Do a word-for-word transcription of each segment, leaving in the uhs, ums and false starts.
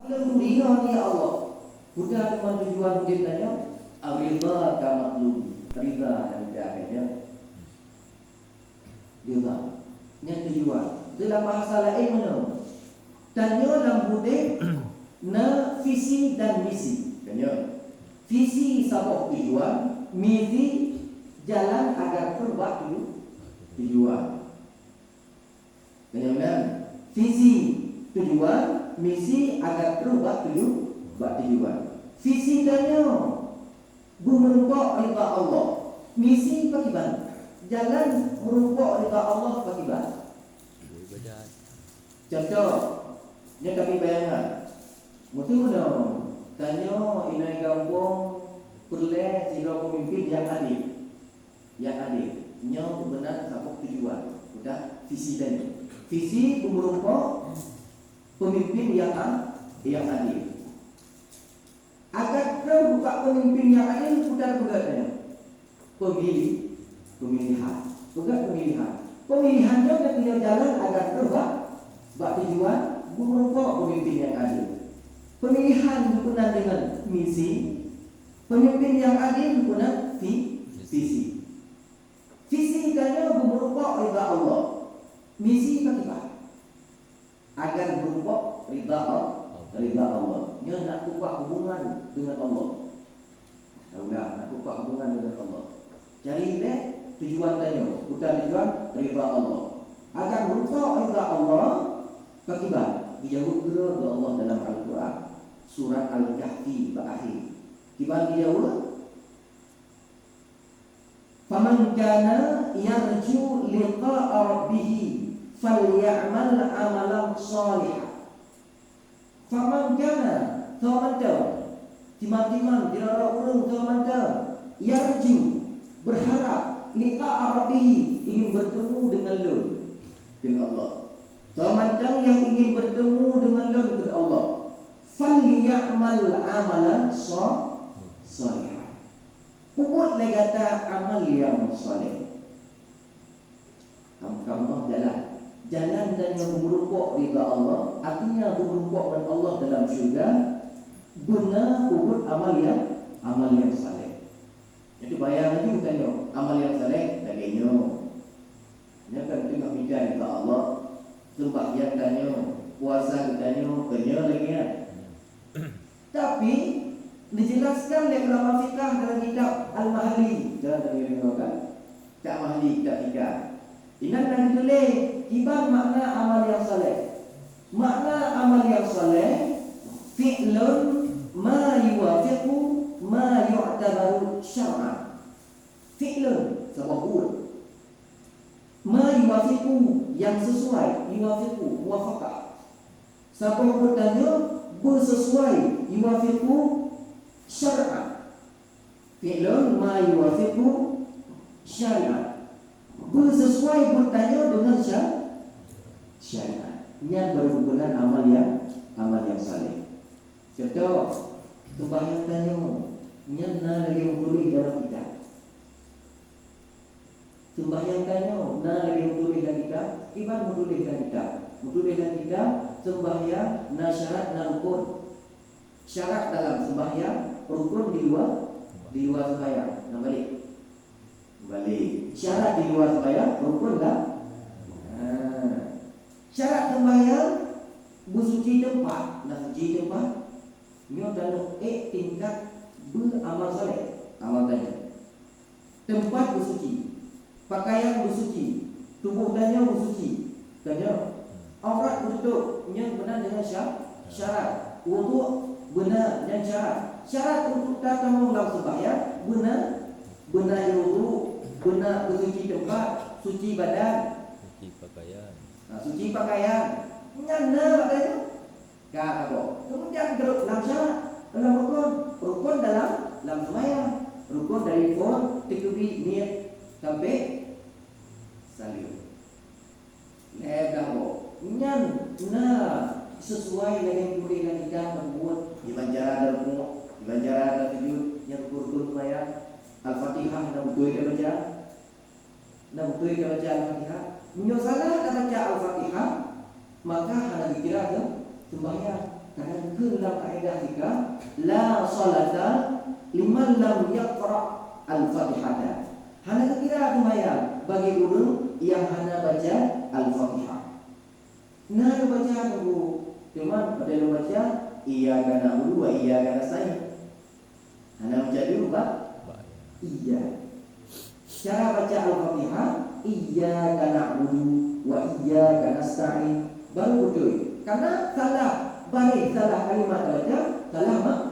Ridha ni ya Allah. Bukan cuma tujuan udép tanyoe, ridha ka maklum, ridha dan ridha. Ridha. Nyan tujuan. Dalam bahasa laén meunoe. Tanyoe lam udép na visi dan misi. Tanyoe. Visi saboh tujuan, misi jalan agar trôh bak tuju-, tujuan. Tanyoe nyan. Visi tujuan, misi agar trôh bak tuju-, bak tujuan. Visi tanyoe beumeurumpok ridha Allah. Misi pakriban? Jalan meurumpok ridha Allah pakriban? Contoh, nyoe kami bayangan. Meuteumeunoe, tanyoe inai gampông peureulée sidroe peumimpin nyang adé. Nyang adé. Nyoe meunan saboh tujuan. Udah visi tanyoe. Visi beumeurumpok peumimpin nyang a-, nyang adé. Agar trôh bak peumimpin nyang adé, peugah-peugah nyoe. Pemilih, pemilihan. Peugah pemilihan. Pemilihan nyoe geutanyoe jalan agar trôh bak, bak tujuan beumeurumpok peumimpin nyang adé. Pemilihan geupeugah deungon misi, peumimpin nyang adé geupeugah vi-, visi. Visi tanyoe beumeurumpok ridha Allah. Misi pakriban? Agar meurumpok ridha Allah, ridha Allah. Nyoe nak keupah hubungan deungon Allah. Taulah, nak keupah hubungan deungon Allah. Cari lé tujuan tanyoe, udah tujuan ridha Allah. Agar meurumpok ridha Allah, pakriban? Geujaweueb keudroe lé Allah dalam Al-Quran, surat Al-Kahfi bak akhé. Kiban geujaweueb? "Faman kana yarju liqa'a rabbih falyamal amalan shalihan." Faman kana, soe mantong, timan-timan, sidroe ureuëng soe mantong, yarju, berharap, liqa'a rabbih, ingin bertemu dengan Lôn, kheun Allah. Soe mantong nyang ingin bertemu dengan Lôn, kheun Allah, falyamal amalan sha-, shalihan. Peubuet lé gata amal nyang saleh. Kamoe jalan. Jalan tanyoe beumeurumpok ridha Allah, artinya beumeurumpok ngon Allah dalam syurga, beuna peubuet amal nyang, amal nyang saleh. Jadi bayang laju tanyoe, amal nyang saleh lagée nyoe. Nyoe kan teungoh mita ridha Allah, seumbahyang tanyoe, puasa geutanyoe, keu nyoe lagée nyan. Tapi, dijelaskan lé ulama fiqah dalam kitab Al-Mahalli. Jangan tadi dengar kan? Kitab Mahalli, kitab fiqah. Inan na geutuléh kiban makna amal nyang saleh. Makna amal nyang saleh, fi'lun ma yuwafiqu ma yu'tabaru syar'an. Fi'lun, saboh buet. Ma yuwafiqu, nyang sesuai, yuwafiqu, muwafaqah. Saboh buet tanyoe beuseusuai, yuwafiqu syar'an. Fi'lun ma yuwafiqu syar'an. Beuseusuai buet tanyoe deungon sya-, syariat. Nyan baru geupeugah amal nyang, amal nyang saleh. Contoh, seumbahyang tanyoe, nyan na lagée meutuléh dalam kitab. Seumbahyang tanyoe na lagée meutuléh lam kitab, kiban meutuléh lam kitab. Meutuléh lam kitab, seumbahyang na syarat, na rukon. Syarat dalam seumbahyang, rukon di luwa, di luwa seumbahyang. Nah, balik. Balik. Syarat di luwa seumbahyang, rukon lam. Ha. Syarat seumbahyang, beusuci teumpat. Nah, suci teumpat. Nyoe tanoh ék tingkat beuamal saleh. Amal tanyoe. Teumpat beusuci, pakaian beusuci, tuboh tanyoe beusuci. Tanyoe, aurat beututôb, nyan beuna deungon sya-, syarat. Wudhu beuna, nyan syarat. Syarat untuk tatamong lam seumbahyang beuna, beuna wudhu, beuna beusuci teumpat, suci badan. Suci pakaian. Nah, suci pakaian. Nyan na bak tanyoe. Ka saboh. Kemudian trok lam syarat, lam rukon. Rukon dalam, lam seumbahyang. Rukon dari phon, teukeubi, niet, sampai saleuem. Lhée saboh. Nyan na sesuai lagée tuléh lam kitab, peubuet, kiban cara tarukuk, kiban cara tasujud, nyan rukon-rukon seumbahyang. Al-Fatihah na beutôi tabaca. Na beutôi tabaca Al-Fatihah. Meunyoe salah tabaca Al-Fatihah, maka hana geukira keu seumbahyang. Karena keu Lam kaedah jika, la shalata liman lam yaqra al-Fatihata. Hana geukira seumayang bagi ureuëng nyang hana baca Al-Fatihah. Na lôn baca teungku, teuma pada lôn baca, "Iyyaka na'budu wa iyyaka nasta'in." Hana baca dulu, Pak? Iya. Cara baca Al-Fatihah, "Iyyaka na'budu wa iyyaka nasta'in." Baru beutôi. Karena salah baris, salah kalimat baca, salah mak-,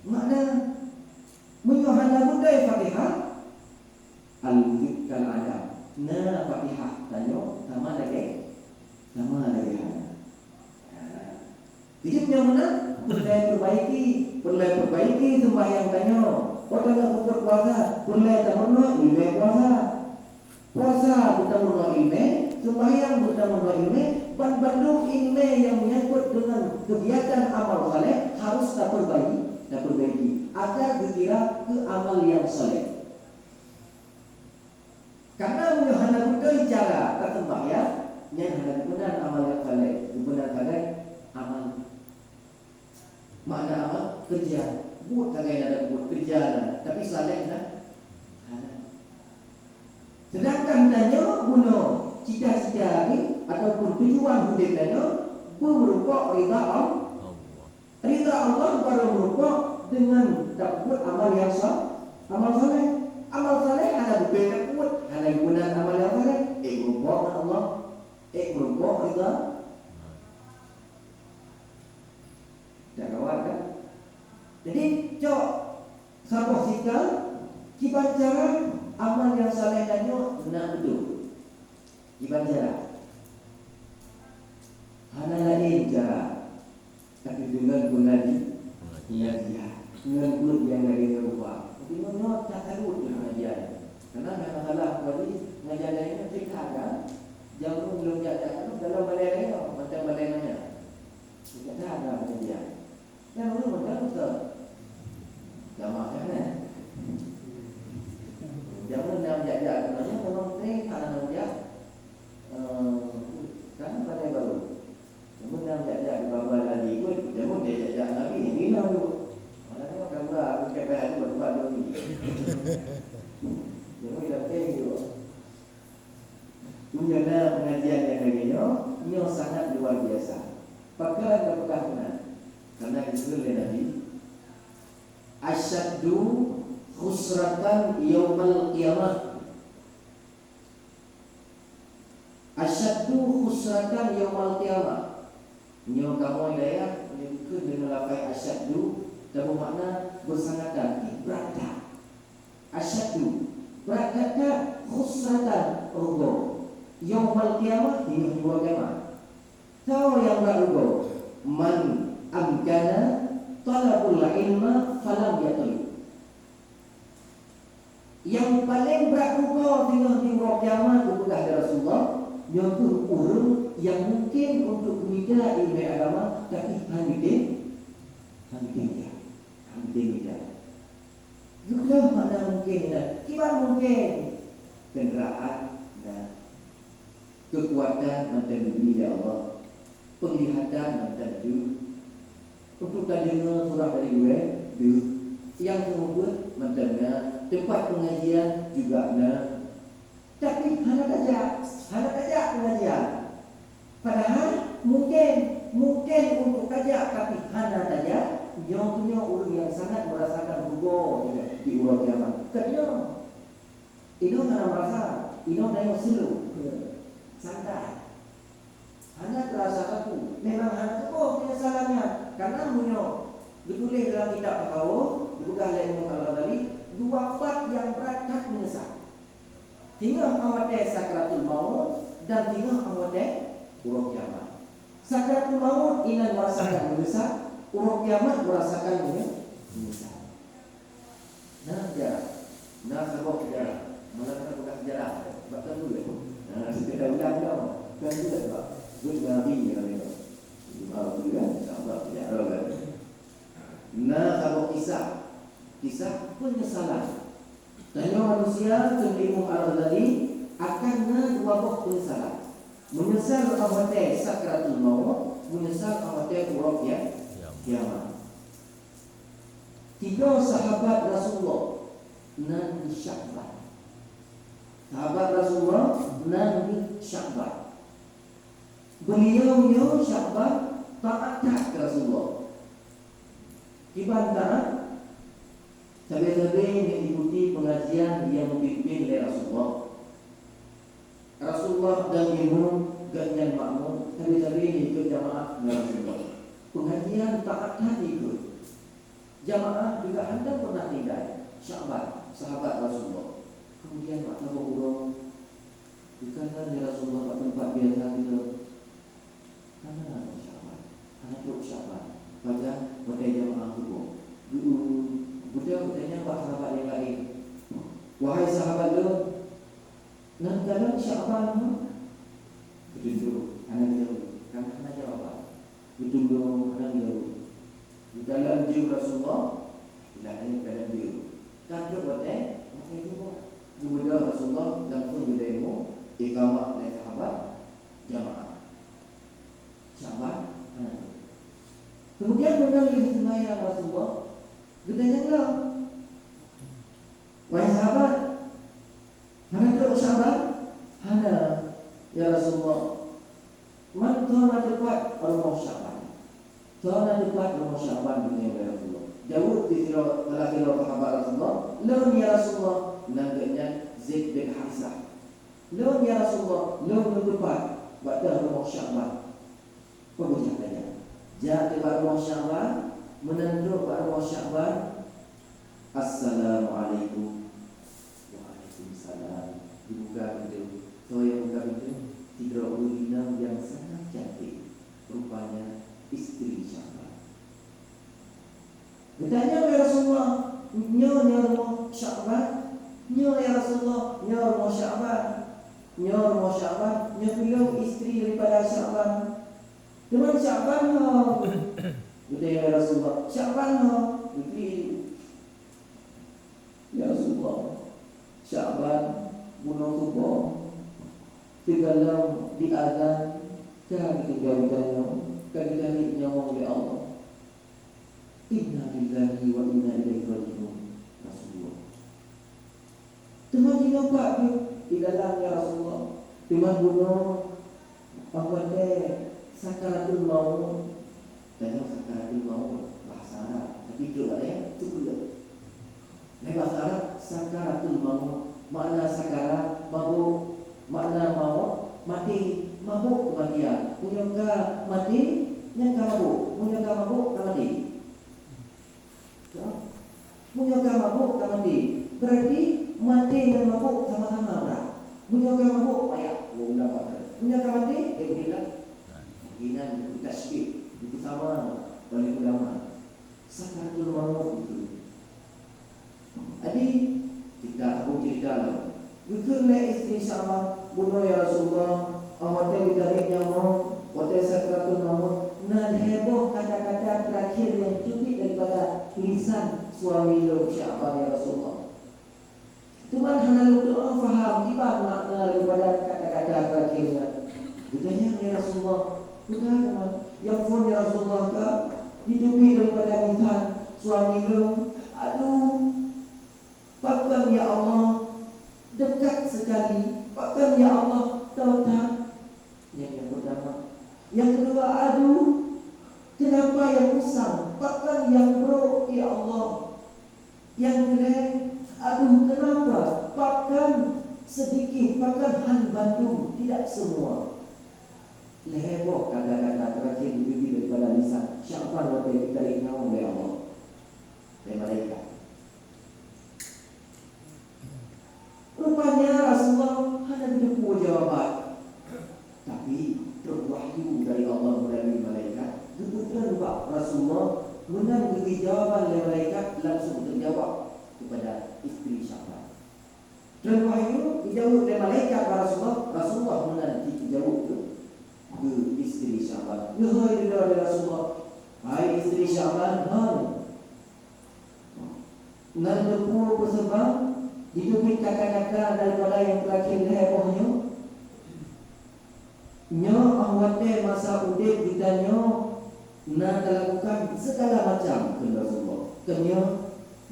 makna. Meunyoe hana beutôi Fatihah, al-wujud kal adam. Na Fatihah tanyoe sama lagée, sama lagée hana. Hidup nyang meunan, peureulée peubaiki, peureulée peubaiki seumbahyang tanyoe. Watée na peubuet puasa, peureulée tameurunoe ileumée puasa. Puasa beutameurunoe ileumée, seumbahyang beutameurunoe ileumée, banmandum ileumée nyang meunyangkot deungon keugiatan amal saleh harus tapeubaiki, tapeubaiki, agar geukira keu amal nyang saleh. Karena meunyoe hana beutôi cara taseumbahyang, nyan hana geupeugah amal nyang saleh, geupeugah sagai amal. Makna amal, keureuja. Buet sagai na buet keureuja na, tapi saleh na hana. Sedangkan tanyoe bunoe cita-cita jih ataupun tujuan udeb tanyoe beumeurumpok ridha Allah. Ridha Allah barô meurumpok deungon tapeubuet amal nyang sa-, amal saleh. Amal saleh hana beutôi tapeubuet, hana geupeugah amal nyang saleh, ék meurumpok ngon Allah, ék meurumpok ridha. Dak gawat kan? Jadi, cok saboh sikal, kiban cara amal nyang saleh tanyoe na beutôi. Kiban cara. Hana laén cara. Tapi deungon pengaji-, pengajian. Ngon buet nyang lagée ngon rupa. Tapi nyoe, nyoe that salut di pengajian. Karena memang salah tadi, pengajian lain nyoe cit that kan. Jameun lom jak-jak tu dalam balai lain tau, macam balai nanya. Cit that ada pengajian. Yang mana macam tu? Jamaah kan, eh? Jameun nyang jak-jak tu nanya, memang teh hana jak. Eh, kan balai baru. Namun nyang jak-jak di bawah lagi pun, namun dia jak-jak lagi, yang hilang tu. Malah tu kan pula, aku cakap tu, buat-buat tu ni. Namun dah teh tu. Punya na pengajian yang lagi nyo, nyo sangat luar biasa. Pakaian dah pegang benar. Karena Israel dan Nabi, "Asyaddu khusratan yaumal qiyamah." Asyaddu khusratan yaumal qiyamah. Nyoe kamoe dayah, nyoe dikeue deungon lafai asyaddu, dan bermakna bersangatan, brat that. Asyaddu, brat that, khusratan, rugoe. Yaumal qiyamah, di hari kiamat. Soe nyang brat rugoe? Man amkana talabul ilma falam yatlub. Nyang paleng brat rugoe singoh di uroe kiamat geupeugah lé Rasulullah, nyoe kheueh ureuëng nyang mungken untuk geumita iéleumé agama, tapi hana geutem-, hana geutem mita. Hana geutem mita. Geupeugah makna mungken nyan. Kiban mungken? Keundraan na. Keukuatan mantong geubri lé Allah. Peunglihatan mantong deuh. Untuk tadeungoe surah dari luwa deuh. Nyang keuneuk buet mantong na. Teumpat peungajian juga na. Tapi hana tajak, hana tajak peungajian. Padahai mungken, mungken untuk tajak, tapi hana tajak. Nyoe, nyoe ureuëng nyang sangat meurasakan rugoe di uroe kiamat. Ka nyoe. Inoe hana meurasa, inoe tanyoe slow, santai. Hana teurasa kaku. Memang hana teuboh penyesalan nyan. Karena meunyoe geutuléh dalam kitab tasawuf, geupeugah lé Imam Al-Ghazali, dua pat nyang brat that meunyeusal. Singoh 'oh watée sakratul maut dan singoh 'oh watée uroe kiamat. Sakratul maut inan meurasakan meunyeusal, uroe kiamat meurasakan meunye-, meunyeusal. Na sejarah. Na saboh sejarah. Malah na bukan sejarah. Sebab kan dulu. Na sekedar ulang tau. Kan dulu sebab. Buat Nabi yang ada. Sebab tu kan. Sebab sejarah kan. Na saboh kisah. Kisah penyesalan. Tanyoe manusia, kheun Imam Al-Ghazali, akan na dua boh penyesalan. Meunyeusal 'oh watée sakratul maut, meunyeusal 'oh watée uroe kia-, kiamat. Tiga sahabat Rasulullah nan di Sya'ban. Sahabat Rasulullah nan di Sya'ban. Beliau nyoe Sya'ban taat that keu Rasulullah. Kiban taat, sabe-sabe mengikuti pengajian yang dipimpin oleh Rasulullah. Rasulullah dan imum, gobnyan makmum, sabe-sabe ikut jamaah ngon Rasulullah. Pengajian taat that ikut. Jamaah juga hana pernah tinggai. Sya'ban, sahabat Rasulullah. Kemudian mak saboh uroe, "Bukan ya Rasulullah, bak teumpat biasa kita." Hana Sya'ban, hana trok Sya'ban. Pajan watèe jamaah suboh. Geu-, geutanyoe bak sahabat nyang laén, "Wahai sahabat lôn, nan kalon Sya'ban nyoe?" Beutôi, hana jaweueb. Karena hana jawaban. Beutôi, hana jaweueb. Geukalon jeuem Rasulullah, laén kalon jeuem. Ka trok watèe, watèe jeuem. Geubeudôh Rasulullah langsung geudemo, iqamah lé sahabat jamaah. Sya'ban hana trok. Kemudian meunan lheueh seumayang Rasulullah, geutanyong lom, "Wahai sahabat, hana trok Sya'ban?" "Hana, ya Rasulullah." "Man, soe na teupat rumoh Sya'ban? Soe na teupat rumoh Sya'ban?" geutanyong lé Rasulullah. Jaweueb di sidroe, salah sidroe sahabat Rasulullah, "Lôn, ya Rasulullah." Nan geuh nyan Zaid bin Harisah. "Lôn, ya Rasulullah, lôn, lôn teupat bak teuh rumoh Sya'ban." Peue beujak tajak? Jak teuh bak rumoh Sya'ban, meunan trok bak rumoh Sya'ban, "Assalamualaikum." "Waalaikumsalam." Dibuka pintoe. Soe nyang buka pintoe? Sidroe ureueng inong nyang sangat cantik. Rupanya istri Sya'ban. Geutanyong, "Ya Rasulullah, nyoe, nyoe rumoh Sya'ban?" "Nyoe, ya Rasulullah, nyoe rumoh Sya'ban." "Nyoe rumoh Sya'ban, nyoe keuh lôn istri daripada Sya'ban." "Teuma Sya'ban ho?" geutanyong lé Rasulullah. "Sya'ban ho?" Geuklik. "Ya Rasulullah, Sya'ban bunoe suboh, teugalam di azan, ka geutinggai geutanyoe, ka geutarék nyawöng lé Allah. Inna lillahi wa inna ilaihi raji'un, Rasulullah." "Teuma jinoe pat keuh?" "Di dalam, ya Rasulullah. Teuma bunoe, 'oh watèe sakaratul maut." Tanyoe sakaratul maut, bahasa Arab. Tapi trok watèe nyan, teupeue. Lé bahasa Arab, sakaratul maut. Makna sakarat, mabök. Makna maut, maté. Mabök keumatian. Meunyoe ka maté, nyan ka mabök. Meunyoe ka mabök, ka maté. Ya. Meunyoe ka mabök, ka maté. Berarti maté ngon mabök sama-sama brat. Meunyoe ka mabök, payah. Dua bulan, empat bulan. Meunyoe ka maté, eh, bukan lah. Inan buku tasbih, buku sama oleh ulama. Sakaratul maut itu. Jadi, kita aku cerita lah. Geukheun lé istri Sya'ban, "Bunoe ya Rasulullah, 'oh watèe geutarék nyawöng, watèe sakaratul maut, na lhèe boh kata-kata terakhir nyang teubiet daripada lisan suami lôn Sya'ban, ya Rasulullah. Teuma hana lôn tu'oh paham kiban makna daripada kata-kata terakhir nyan.'" Geutanyong, "Ya Rasulullah, peue teuma nyang phon ya Rasulullah ka jiteubiet daripada lisan suami lôn?" "Aduh, pakon ya Allah, dekat sekali, pakon ya Allah, teuh that." Nyang, nyang pertama. Nyang kedua, "Aduh, kenapa yang usang? Pakon nyang brok, ya Allah?" Nyang keulhèe, "Aduh, kenapa? Pakon sedikit, pakon han bandum, tidak semua." Lhèe boh kata-kata terakhir geuteubiet daripada lisan Sya'ban watèe geutarék nyawöng lé Allah, lé malaikat. Rupanya Rasulullah hana geuteupeue jawaban. Tapi, trok wahyu dari Allah melalui malaikat, geupeutreun bak Rasulullah, meunan geubri jawaban lé malaikat langsung teujawab kepada istri Sya'ban. Treun wahyu, geujaweueb lé malaikat bak Rasulullah, Rasulullah meunan jijaweueb keu, keu istri Sya'ban. Geuhôi dudoe lé Rasulullah, "Hai istri Sya'ban, hana Nan teupeue peue seubab jiteubiet kata-kata daripada nyang teurakhier lhèe boh nyoe? Nyoe 'oh watèe masa udép geutanyoe Na talakukan segala macam, kheun Rasulullah. Kheun nyoe,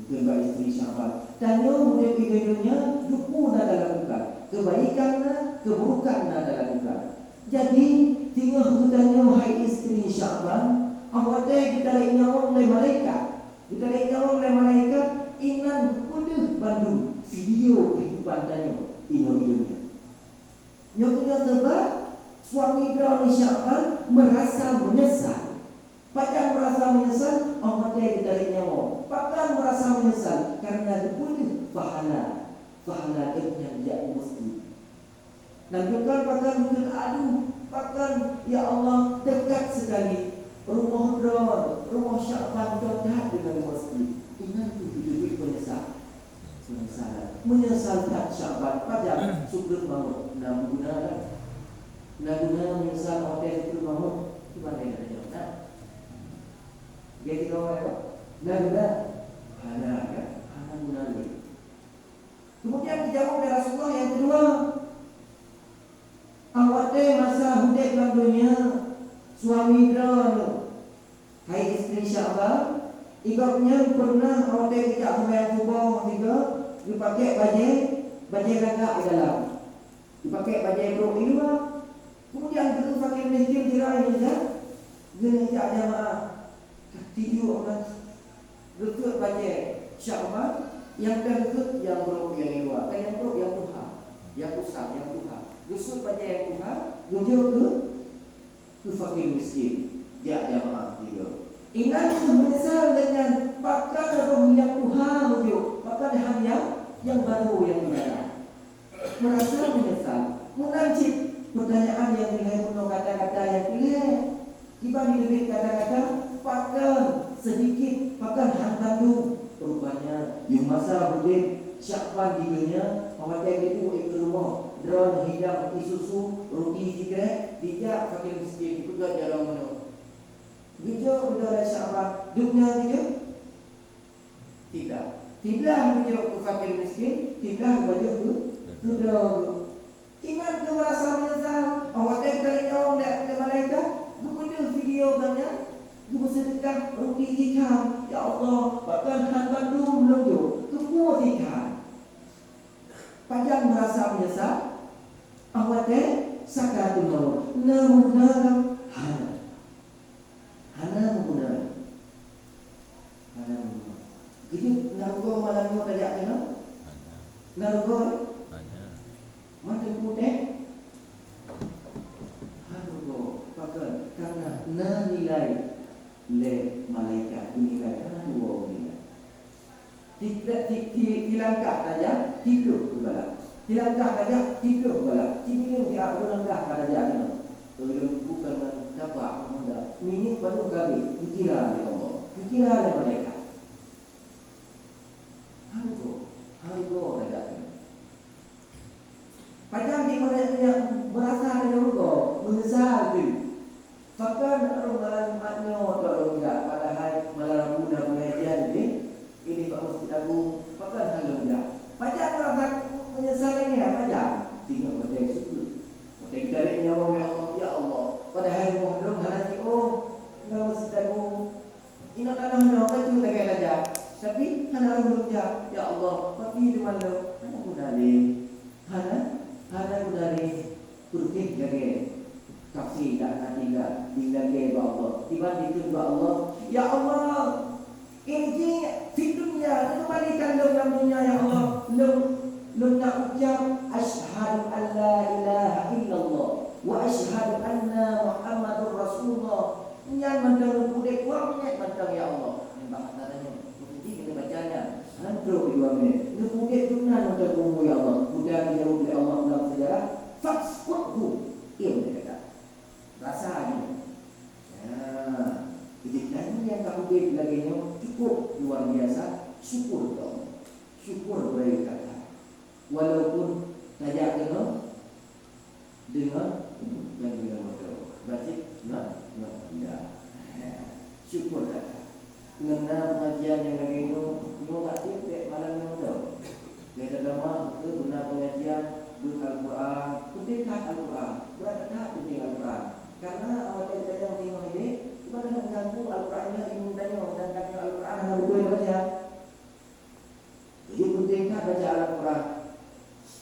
kheun bak istri Sya'ban, "Tanyoe udeb di donya, duku na talakukan. Keubaikan na, keuburukan na talakukan." Jadi, teungoh geutanyoe, hai istri Sya'ban, 'oh watèe geutarek nyawöng lé malaikat, geutarek nyawöng lé malaikat, inan geupeudeuh bandum video keuhidupan tanyoe inoe di donya. Nyoe keunong sabab suami droeneuh Sya'ban meurasa meunyeusal. Pakon meurasa meunyeusal? 'Oh watèe geutarek nyawöng. Pakon meurasa meunyeusal? Kareuna geupeudeuh pahala, pahala geuh nyang jak u meuseujid. Dan bukan pakon kheun, "Aduh, pakon, ya Allah, dekat sekali rumoh droe, rumoh Sya'ban dekat deungon meuseujid." Inan keuh geuteubiet meunyeusal. Meunyeusal. Meunyeusal that Sya'ban. Pajan sukreut mawöt. Na guna kan? Na guna meunyeusal watèe sukreut mawöt? Cuba tanya, tanya. Na? Jadi kau apa? Na guna? Hana kan? Hana guna lagi. Kemudian dijawab oleh Rasulullah yang kedua, 'oh watèe masa udeb lam donya, suami droeneuh, hai istri Sya'ban, gobnyan pernah 'oh watèe geujak seumayang suboh sigoe, geupakèk bajèe, bajèe lagak di dalam, geupakèk bajèe brok di luwa. Kemudian geuh fakir miskin jirai nyan, geujak jamaah. Tijoh meunan, geusut bajèe Sya'ban, nyang ka geusut nyang brok nyang di luwa, ka nyang brok nyang tuha, nyang usang nyang tuha. Geusut bajèe nyang tuha, geujok keu, keu fakir miskin, jak jamaah tiga. Inan meunyeusal gobnyan, pakon roh nyang tuha meujok, pakon han nyang, nyang barô nyang teuh datang. Meurasa meunyeusal. Meunan cit peutanyaan nyang dilèe bunoe, kata-kata nyang dilèe. Kiban jiteubiet kata-kata, pakon seudikit, pakon han bandum. Rupanya, di masa udeb Sya'ban di donya, watèe geuteubiet keu rumoh, droeneuh hidang ie susu, ruti sigrek, dijak fakir miskin, dipeugöt jaroe meunoe. Geujok u dalam Sya'ban, dubna geujok? Tidak. Tidak geujok keu fakir miskin, tidak geujok keu, keu droe. Inan keu meurasa meunyeusal, 'oh watèe geutarek nyawöng lé, lé malaikat, geupeudeuh video gobnyan, geupeuseudeukah ruti sikhan, "Ya Allah, pakon han bandum lôn jok, keupeue sikhan?" Pajan meurasa meunyeusal, 'oh watèe sakaratul maut, na meuguna hana. Hana meuguna. Hana meuguna. Geujeuet na rugoe malam nyoe tajak keunoe? Hana. Na rugoe? Hana. Mantong puteh? Hana rugoe. Pakon? Karena na nilai lé malaikat, nilai hana dua nilai. Ti-, ti-, ti-, tilangkah tajak, tiplôh keubalak. Tilangkah tajak, tiplôh keubalak. Tiplôh di akhé langkah ka tajak nyoe. Ulôn bukan ngon tapak honda. Minyeuk padum ka abéh, geukira lé Allah. Geukira lé malaikat. Hana rugoe, hana rugoe tajak nyoe. Pajan di meurasa meunyoe rugoe, meunyeusal teuh. Pakon ureueng ngaran Mat nyoe ka lôn jak, padahai malam Rabu na pengajian di, di bak Masjid Agung, pakon hana lôn jak? Pajan rasa meunyeusal lagèe nyan, pajan? Singoh watèe sukreut. Watèe geutarek nyawa, ya Allah, ya Allah, padahai rumoh lôn hana jiôh ngon Masjid Agung. Inong tanah nyoe ka jeuet lagèe raja, tapi hana lôn jak. Ya Allah, pati teuma lôn, hana guna lé. Hana, hana guna lé. Peureulèe lagèe kafé laknatillah, dilakèe bak Allah. Kiban dikheun bak Allah, "Ya Allah, irji' fid dunya, keumbalikan lôn lam dunya, ya Allah. Lôn, lôn na ucap, 'Asyhadu an la ilaha illallah wa asyhadu anna Muhammadur Rasulullah.'" Nyan mantong lôn udép dua minèt mantong, ya Allah. Nyan bahasa nyan. Meusti keuneuk baca nyan. Hana trôk dua minèt. Lôn udép dum nyan mantong umu, ya Allah. Mudah dijaweueb lé Allah dalam sejarah. Fasquthu. Iya, dia kata. Rasa aja. Nah, jadi tadi nyang ka udép lagèe nyoe cukup luar biasa. Syukur keu Allah. Syukur beurai kata. Walaupun tajak keunoe deungon, deungon moto. Basit ngon, ngon honda. Syukur that. Ngon na pengajian nyang lagèe nyoe, nyoe ka tiep bèk malam nyoe moto. Lé agama beutôi beuna pengajian, beuet Al-Quran, peunteng that Al-Quran. Brat that peunteng Al-Quran. Karena awak geutanyoe singoh idéh, Mana ganggu Al-Quran nyoe ilmu tanyoe dan tanyoe Al-Quran hana beutôi baca. Jadi penting that baca Al-Quran.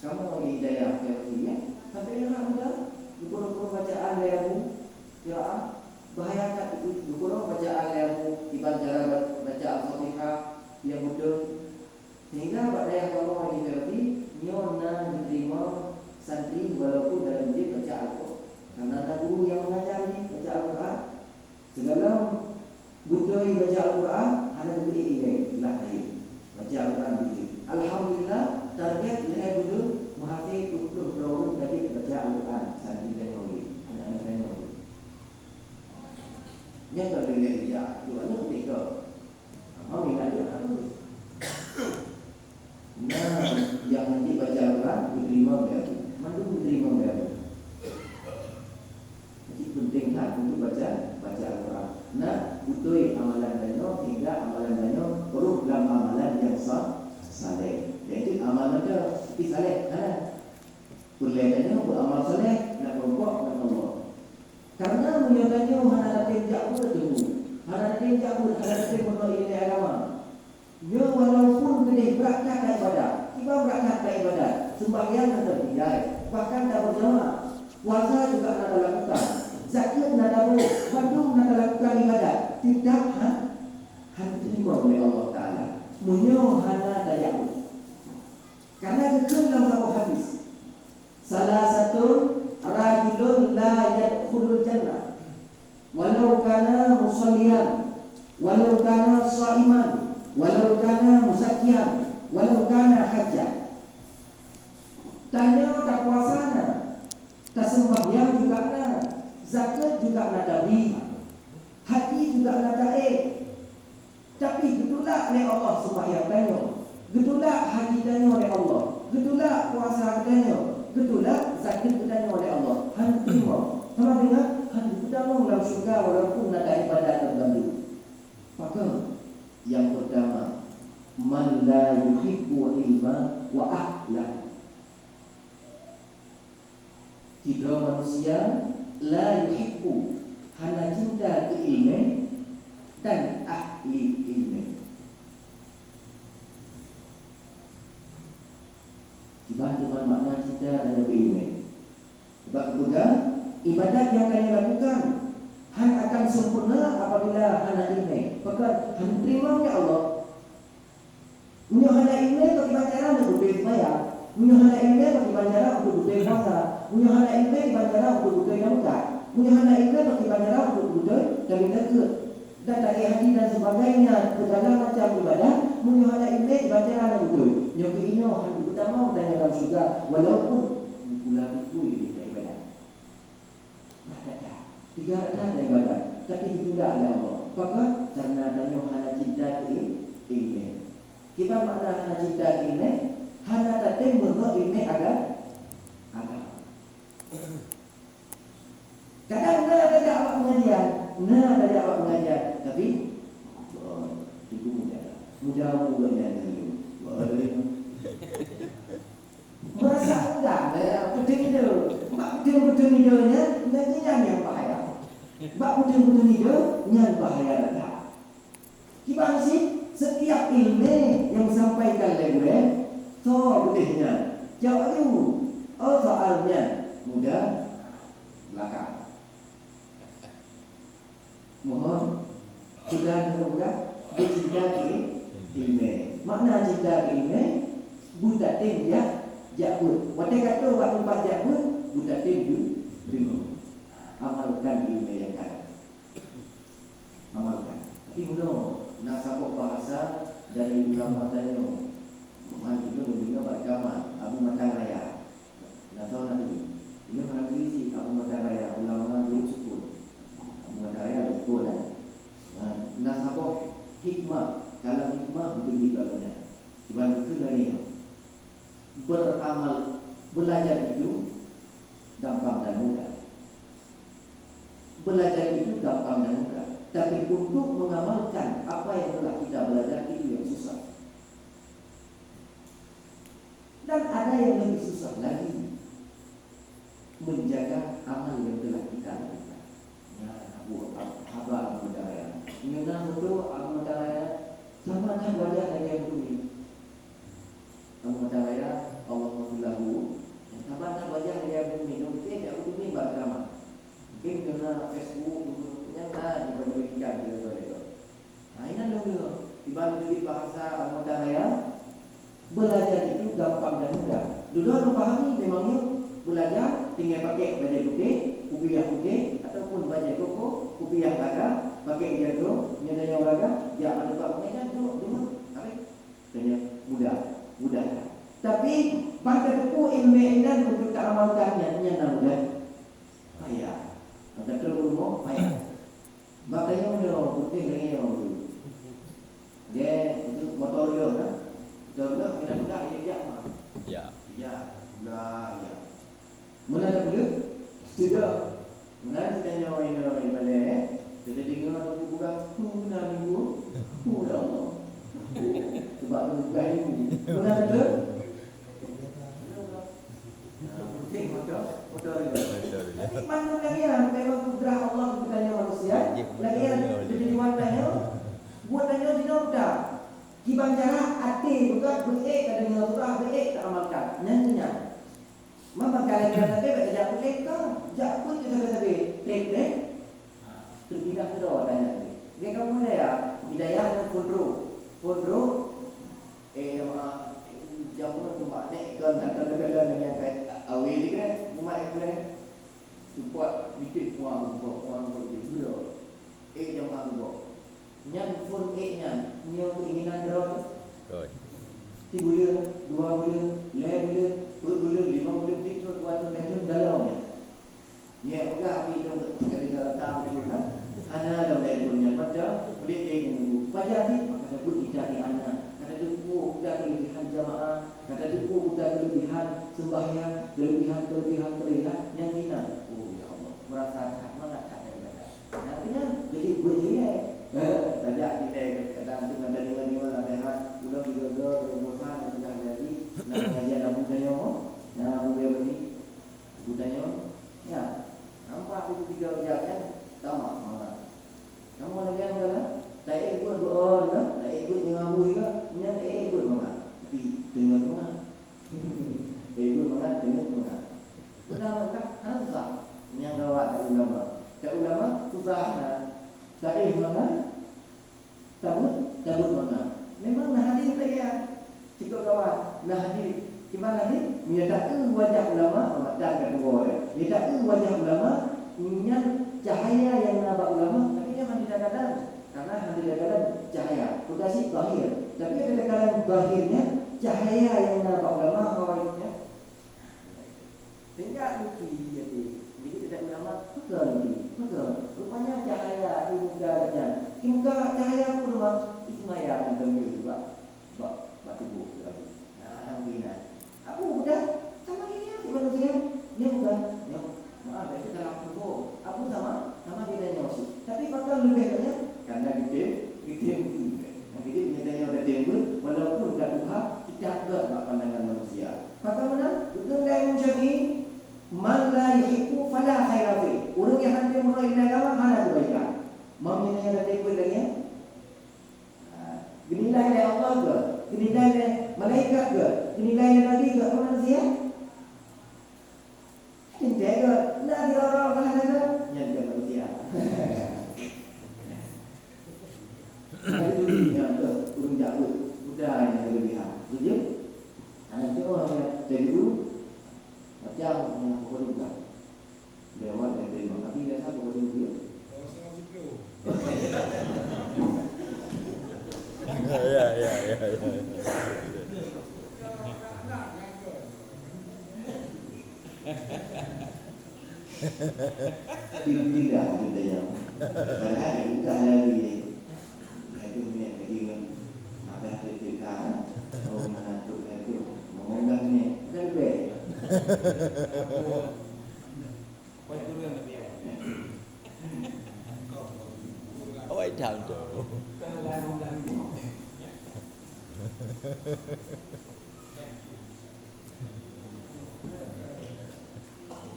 Kamoe di dayah P L T ya, sampai yang hak muda, geupeurong-peurong bacaan lé Abu, qiraah, bahaya that itu, geupeurong bacaan lé Abu, iban cara ba-, baca Al-Fatihah, yang beutôi. Sehingga bak dayah kamoe di P L T, nyoe na geuterima santri walaupun dalam jeuet baca Al-Quran. Karena na guru yang mengajar di baca Al-Quran, Sigohlom beutôi baca Al-Quran, hana geubri ilée, lah kayém. Baca Al-Quran beutôi. Alhamdulillah, target lhée buleuen meuhafé peuet ploh droe ureuëng ka jeuet baca Al-Quran, santri tanyoe lé, aneuk-aneuk tanyoe lé. Nyan ka lheueh ija, dua aneuk tiga. Mami nak jeuet aneuk. Nah, nyang hanjeuet baca Al-Quran, diterima oleh Allah. Mandum diterima oleh Allah. Jadi, penting that untuk baca, baca Al-Quran. Nah, beutôi amalan tanyoe, sehingga amalan tanyoe rôh lam amalan nyang sa-, saleh. Jadi, amalan tanyoe tapi saleh, hana. Peureulée tanyoe beuamal saleh, nak meurumpok ngon Allah. Karena meunyoe tanyoe hana tatem jak beuet teungku, hana tatem jak beuet, hana tatem meurunoe ilée agama, nyoe walaupun keudeh brat that ibadat, kiban brat that ibadat, seumbahyang na teutinggai, bahkan tabeujamaah, puasa juga na talakukan, zakeuet na tabông, bandum na talakukan ibadat, teutap han, han teurimong lé Allah Taala meunyoe hana tajak beuet. Karena geukheun lam saboh hadis, "Salasatun rajulun la yadkhulul jannah, walau kana musalliyan, walau kana shaiman, walau kana muzakkiyan, walau kana hajjah." Tanyoe tapuasa na, taseumbahyang juga na, zakeuet juga na tabri, haji juga na taék. Tapi geutulak lé Allah seumbahyang tanyoe, geutulak haji tanyoe lé Allah, geutulak puasa tanyoe, geutulak zakeuet tanyoe lé Allah. Han teurimong. Sama dengan han geutamong lam syeuruga walaupun na ibadat dan bandum. Pakon? Yang pertama, man la yuhibbu ilma wa ahlahu. Sidroe manusia la yuhibbu, hana cinta keu iéleumé, dan ahli iéleumé. Kiban teuma makna cinta dan ahli iéleumé. Sebab geupeugah, ibadat nyang tanyoe lakukan hana akan sempurna apabila hana iéleumé. Pakon? Hana teurimong lé Allah. Meunyoe hana iéleumé, bak kiban cara untuk beutôi seumayang. Meunyoe hana iéleumé, bak kiban cara untuk beutôi puasa. Meunyoe hana iéleumé, kiban cara untuk beutôi tameukat. Meunyoe hana iéleumé, bak kiban cara untuk beutôi tameukat. Dan taék haji dan sebagainya, segala macam ibadat, meunyoe hana iéleumé, kiban cara untuk beutôi. Nyoe keuh inoe han geutamong tanyoe lam syeuruga, walaupun bukula bukui ibadat. Tiga rakaat ibadat, tapi ditunda oleh Allah. Pakon? Karena tanyoe hana cinta keu iéleumé. Kiban makna hana cinta keu iéleumé? Hana tatem meurunoe iéleumé aga-, agama. Kadang na tajak bak pengajian, na tajak bak pengajian, tapi, oh, itu muda. Muda muda nyan. Merasa enggan, ya, peuteun ideu. Bak peuteun-peuteun ideu nyan, nyan nyang bahaya. Bak peuteun-peuteun ideu, nyan bahaya that. Kiban cit, setiap iéleumé nyang sampaikan lé gurée, tho beudeh nyan, jaweueb aju, oh, soal nyan muda, belakang. Mohon, sudah atau bukan, beucinta keu iéleumé. Makna cinta keu iéleumé, beutatem jak, jak beuet. Watée ka troh bak teumpat jak beuet, beutatem ju-, deungoe. Amalkan iéleumé nyang ka. Amalkan. Tapi meunoe, na saboh bahasa dari ulama tanyoe. Man, itu meudeungoe bak rekaman, Abu Matang Raya. Nah, tahu nanti. Ini orang berisi Abu Matang Raya, ulama dulu sukun. Abu Matang Raya sukun, eh. Nah, na saboh hikmah, dalam hikmah mungkin di dalamnya. Cuman itu dari beramal, belajar itu gampang dan mudah. Belajar itu gampang dan mudah. Tapi untuk mengamalkan apa yang telah kita belajar itu yang susah. Dan ada yang lebih susah lagi, menjaga amal yang telah kita lakukan. Ya, Abu, Abu, Abu, Jadi bahasa Al-Mutaraya, belajar itu gampang dan mudah. Dudoe neupahami memang nyoe belajar tinggai pakai bajée putéh, kupiah putéh, ataupun bajée koko, kupiah raga, pakai jago, nyoe dan nyoe raga, jak meuneupak pengajian, duduk, duduk, habis. Keuneuk mudah, mudah. Tapi, ban tateupeue ilmu inan untuk taamalkan nyan, nyan na mudah. Payah. Ban tateupeue ilmu, payah. Bak tanyoe nyoe, putéh lagée nyoe. Dia, itu motor dia, kan? Motor dia, kena pegang, dia jak, mah. Ya. Ya, lah, ya. Meunan na peue? Tidak. Meunan tanyoe inoe ibadah, eh. Jadi deungoe buku pegang, "Hu, na minggu. Hu, ya Allah." Sebab buku pegang minggu. Meunan na peue? Nah, penting motor, motor ini. Tapi mandum lagée nyan, memang kudrah Allah geutanyoe manusia. Lagée nyan, jadi buat tanyoe, buat tanyoe jinoe dah. Kiban cara até buka, beuék ka deungoe surah, beuék ka amalkan. Nyan tu nyan. Mama kalian kata bebek jak putih ka, jak pun tu sabe-sabe. Trek, trek. Ha, tu pindah ke doa tanya tu. Dia kamu dah ya, hidayah dan pondro. Pondro, eh, nama, jamu tu mak nek kan, kata-kata dengan yang kait awal ni kan, umat yang boleh. Support, bikin puang, puang, puang, puang, puang, puang. Eh, jamaah Allah. Nyan phon ék nyan, nyoe keinginan droe teuh. Betul. Sibuleuen, dua buleuen, lhée buleuen, peuet buleuen, limong buleuen, piet thon, dua thon, lhée thon, dalam nyan. Nyoe peugah api dong sekali dalam tamu tu kan. Hana dong lhée thon nyan, baca, peudeh ék nyan. Baca api, maka sebut kita di anak. Kata tu, oh, kita kelebihan jamaah. Kata tu, oh, kita kelebihan sembahyang, kelebihan, kelebihan, kelebihan. Nyan hina. Oh, ya Allah, merasa that mangat that ibadah. Artinya, jadi buet ilée. Eh, tajak ilée kadang tu ngon deungon-deungon nasihat, ulôn juga-juga bosan sudah jadi, na pengajian Abu Tanyoe, na Abu Tanyoe, Abu Tanyoe, ya, nampak itu tiga ujian kan, tamat semangat. Kamu lagi yang dalam, tak ikut doa juga, tak ikut mengamu juga, nyan tak ikut semangat. Tapi, deungon semangat. Ibu mangat, deungon mangat. Ulama kan susah. Nyang gawat tak ulama. Tak ulama susah na. Taéh mangat, tabut, tabut mangat. Memang na hadis lagée nyan. Cikok gawat. Na hadis. Kiban hadis? Meunyo taeu wajah ulama, mata ka tuwoe. Meunyo taeu wajah ulama, nyan cahaya nyang na bak ulama, tapi nyan hana takalan. Karena hana takalan cahaya. Peugah cit zahir. Tapi hana takalan zahir nyan cahaya nyang na bak ulama, hawa nyan. Sehingga mungkin jadi, jadi tidak ulama, betul mungkin, betul. Rupanya cahaya di muka gobnyan. Di muka cahaya pun, Mak, ismaya tentang dia juga. Bak, bak tubuh tu lagi. Nah, alhamdulillah. Abu budak sama dia si manusia. Dia bukan, dia, maaf, itu dalam tubuh. Abu sama, sama dia dan nyawa si. Tapi bakal lebih banyak karena kita, kita yang kita. Nah, jadi punya tanya udah timbul, walaupun dah tuha, tidak ada bak pandangan manusia. Bagaimana? Betul tak Imam Syafi'i? "Man la yuhibbu fala khaira fi." Ureuëng yang hana meuhai lam agama, hana kebaikan. Mau nanya ada timbul lagi ya? Ha, geunilai lé Allah ke? Geunilai lé malaikat ke? Geunilai lé nabi ke? Apa manusia? Tintèe ke? Nah, di orang-orang hana ke? Nyan ke manusia. Jadi, nyan ke ureuëng jahat. Udah yang kelebihan. Setuju? Hana tengok orang yang jadi guru. Macam yang pokok juga. Lewat dari terima. Tapi biasa pokok juga. Ya, ya, ya, ya. Tidak, tidak, ya. Padahal dia bukan lagi. Itu ni, lagi, makan tu, tu, kan. Oh, mana tu, kan tu. Ngomong dah ni. Kan baik. Awai thang tu.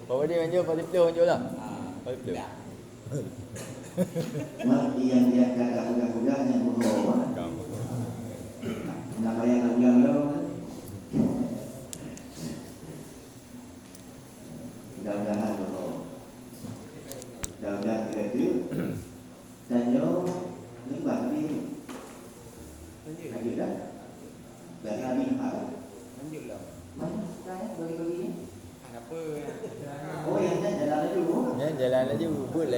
Bawa dia maju, empat puluh maju lah. Empat puluh. Mak, yang dia kata udah-udah yang bodoh. Kamu. Nak bayar ulang-ulang. Mudah-mudahan, mudah-mudahan kita tu. Tanyoe, ni bak ni.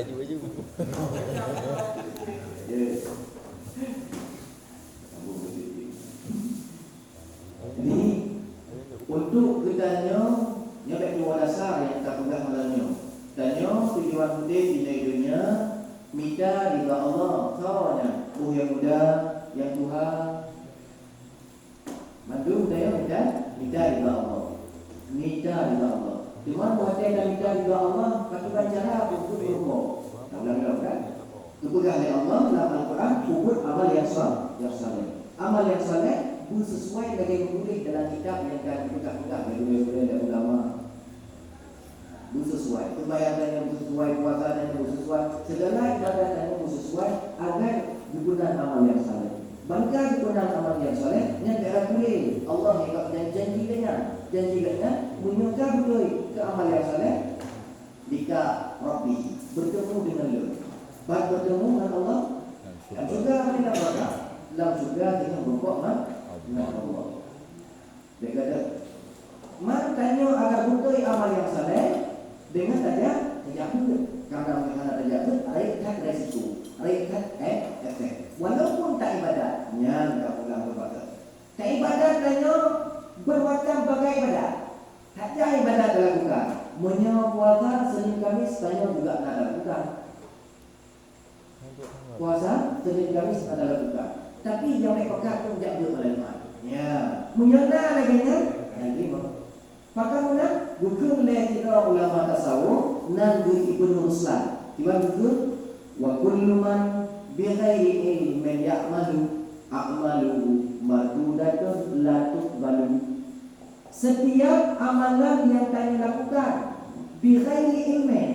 Ya. Jadi, untuk geutanyoe, nyoe bèk tuwoe dasar nyang tapeugah malam nyoe. Tanyoe tujuan udép di donya, mita ridha Allah, tho nyan, oh nyang muda, nyang tuha. Mandum tanyoe mita, mita ridha Allah. Mita ridha Allah. Cuma watèe tamita ridha Allah, pakriban cara peubuet rupa. Tahu lah kan? Geupeugah lé Allah lam Al-Quran, peubuet amal nyang sa-, nyang saleh. Amal nyang saleh beusesuai lagèe geutuléh dalam kitab nyang ka geupeugah-peugah lé gurèe-gurèe dan ulama. Beusesuai. Seumayang tanyoe beusesuai, puasa tanyoe beusesuai, segala ibadat tanyoe beusesuai, agar geupeugah amal nyang saleh. Ban ka geupeugah amal nyang saleh, nyan bèk ragu lé. Allah nyang ka janji lé nyan. Janji lé nyan, meunyoe ka beutôi keu amal nyang saleh, lika Rabbi, bertemu dengan Lôn. Ban bertemu dengan Allah, lam syurga, lam syurga, lam syurga dengan berkok ngan, ngan Allah. Bèk gadôh. Man tanyoe agar beutôi amal nyang saleh, deungon tajak, tajak beuet. Karena meuhana tajak beuet, rayeuk that resiko, rayeuk that e-, efek. Walaupun taibadat, nyan ka pulang beubakeuh. Taibadat tanyoe bermacam bagai ibadat. Tajak ibadat talakukan. Meunyoe puasa Senin Kamis, tanyoe juga na talakukan. Puasa Senin Kamis adalah buka. Tapi nyang bèk peugah tu jak beuet malam Jumat. Ya, meunyoe na lagèe nyan, na teurimong. Pakon meunan? Geukheun lé sidroe ulama tasawuf nan geuh Ibnu Ruslan. Kiban geukheun, "Wa kullu man bi ghairi ilmin ya'malu, a'maluhu mardudatun la tuqbalu." Setiap amalan yang tanyoe lakukan bi ghairi ilmin,